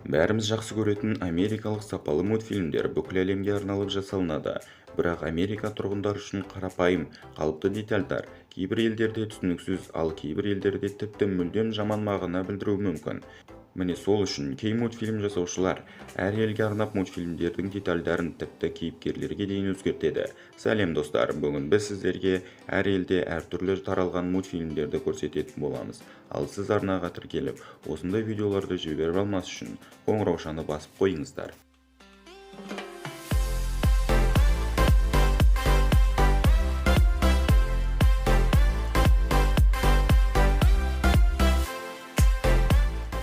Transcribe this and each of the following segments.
Бәріміз жақсы көретін америкалық сапалы мультфильмдер бүкіл әлемге арналып жасалынады. Бірақ Америка тұрғындары үшін қарапайым, қалыпты детальдар кейбір елдерде түсініксіз, ал кейбір елдерде тіпті мүлдем жаман мағына білдіруі мүмкін. Міне сол үшін кей мультфильм жасаушылар әр елге арнап мультфильмдердің детальдарын тіпті кейіпкерлерге дейін өзгертеді. Сәлем достар, бүгін біз сіздерге әр елде әртүрлі таралған мультфильмдерді көрсететін боламыз. Ал сіз арнаға тіркеліп, осындай видеоларды жіберіп алмас үшін қоңыраушаны басып қойыңыздар.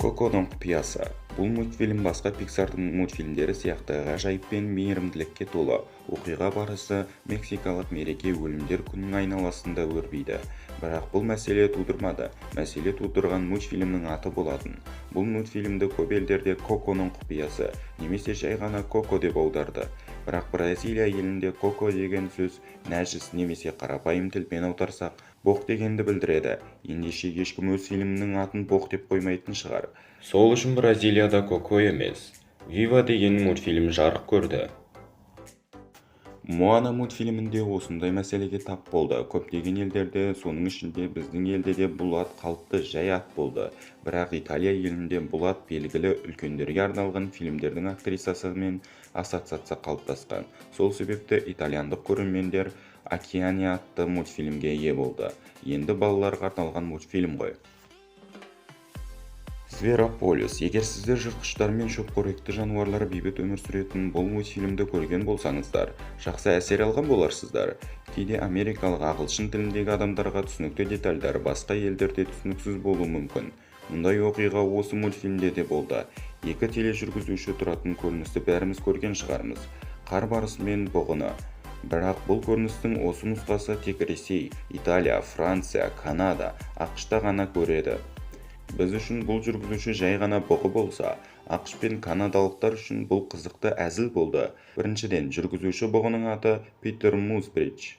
Коконың құпиясы. Бұл мультфильм басқа Пиксардың мультфильмдері сияқты ғажайып пен мейірімділікке толы. Оқиға барысы мексикалық мереке өлімдер күнінің айналасында өрбиді. Бірақ бұл мәселе тудырмады. Мәселе тудырған мультфильмнің аты болатын. Бұл мультфильмді көп елдерде Коконың құпиясы немесе жай ғана Коко деп аударды. Бірақ Бразилия елінде Коко деген сөз нәжіс немесе қарапайым тілмен аударсақ, боқ дегенді білдіреді. Ендеше ешкім өз фильмінің атын боқ деп қоймайтын шығар. Сол үшін Бразилияда Коко емес, Вива деген мультфильм жарық көрді. Моана мультфильмінде осындай мәселеге тап болды. Көптеген елдерде, соның ішінде біздің елде де бұл ат қалыпты жай ат болды. Бірақ Италия елінде бұл ат белгілі үлкендерге арналған фильмдердің актрисасымен ассоциация қалыптасқан. Сол себепті итальяндық көрермендер Океания атты мультфильмге ие болды. Енді балаларға арналған мультфильм ғой. Зверополис. Егер сіздер жыртқыштар мен шөпқоректі жануарлар бейбіт өмір сүретін бұл мультфильмді көрген болсаңыздар, жақсы әсер алған боларсыздар. Кейде америкалық ағылшын тіліндегі адамдарға түсінікті детальдар басқа елдерде түсініксіз болуы мүмкін. Мұндай оқиға осы мультфильмде де болды. Екі тележүргізуші тұратын көріністі бәріміз көрген шығармыз. Қар барысы мен бұғыны. Бірақ бұл көріністің осы нұсқасы тек Ресей, Италия, Франция, Канада, АҚШ-та ғана көреді. Біз үшін бұл жүргізуші жай ғана бұғы болса, АҚШ пен канадалықтар үшін бұл қызықты әзіл болды. Біріншіден, жүргізуші бұғының аты Питер Мусбридж.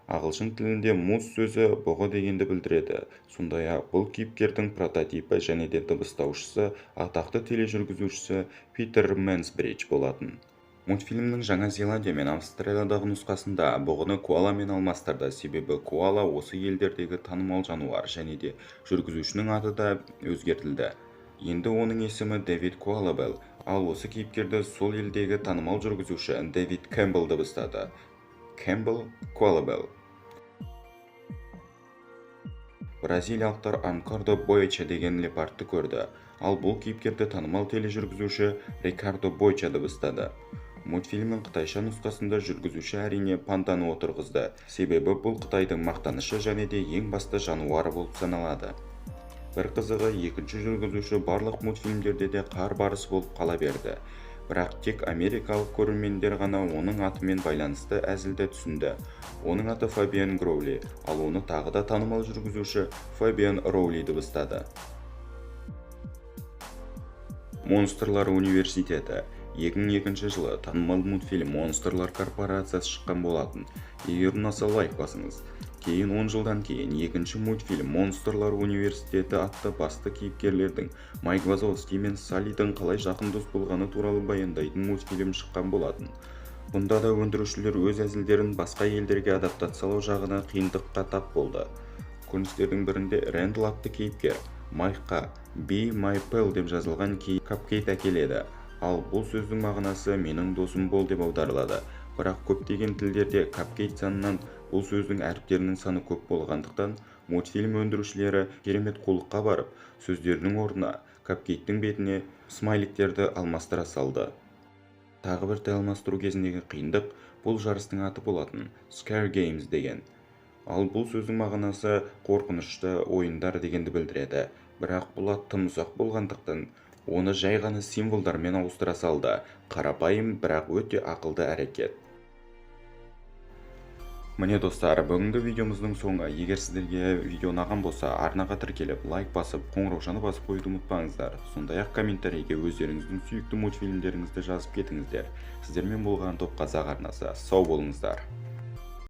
Ағылшын тілінде мус сөзі бұғы дегенді білдіреді. Сондай-ақ бұл кейіпкердің прототипі және де дыбыстаушысы атақты тележүргізушісі Питер Мэнсбридж болатын. Мультфильмнің Жаңа Зеландия мен Австралиядағы нұсқасында бұғыны коаламен алмастырды, себебі коала осы елдердегі танымал жануар және де жүргізушінің аты да өзгертілді. Енді оның есімі Дэвид Коалабелл, ал осы кейіпкерді сол елдегі танымал жүргізуші Дэвид Кэмпбелл дыбыстады. Кэмпбелл Коалабелл. Бразилиялықтар Анкордо Бойча деген леопардты көрді, ал бұл кейіпкерді танымал тележүргізуші Рикардо Бойча дыбыстады. Мультфильмнің қытайша нұсқасында жүргізуші әрине панданы отырғызды, себебі бұл Қытайдың мақтанышы және де ең басты жануары болып саналады. Бір қызығы, екінші жүргізуші барлық мультфильмдерде де қар барысы болып қала берді. Бірақ тек америкалық көрермендер ғана оның атымен байланысты әзілді түсінді. Оның аты Фабиан Гроули, ал оны тағы да танымал жүргізуші Фабиан Роули дыбыстады. Монстрлар университеті. 2002 жылы танымал мультфильм Монстрлар корпорациясы шыққан болатын. Егер ұнаса лайк басыңыз. Кейін 10 жылдан кейін екінші мультфильм Монстрлар университеті атты басты кейіпкерлердің Майк Вазовски мен Саллидің қалай жақын дос болғаны туралы баяндайтын мультфильм шыққан болатын. Бұнда да өндірушілер өз әзілдерін басқа елдерге адаптациялау жағына қиындыққа тап болды. Көріністердің бірінде Рэндл атты кейіпкер Майкқа Be My Pal деп жазылған капкейк әкеледі. Ал бұл сөздің мағынасы менің досым бол деп аударылады. Бірақ көптеген тілдерде капкейк санынан бұл сөздің әріптерінің саны көп болғандықтан мультфильм өндірушілері керемет қулыққа барып, сөздерінің орнына капкейктің бетіне смайликтерді алмастыра салды. Тағы бір тіл алмастыру кезіндегі қиындық бұл жарыстың аты болатын Scare Games деген. Ал бұл сөздің мағынасы қорқынышты ойындар дегенді білдіреді. Бірақ бұл ат тым ұзақ болғандықтан оны жай ғана символдармен ауыстыра салды. Қарапайым, бірақ өте ақылды әрекет. Міне достар, бүгінгі видеомыздың соңы. Егер сіздерге видео ұнаған болса, арнаға тіркеліп, лайк басып, қоңыраушаны басып қоюды ұмытпаңыздар. Сондай-ақ комментарийге өздеріңіздің сүйікті мультфильмдеріңізді жазып кетіңіздер. Сіздермен болған Топ Қазақ арнасы. Сау болыңыздар.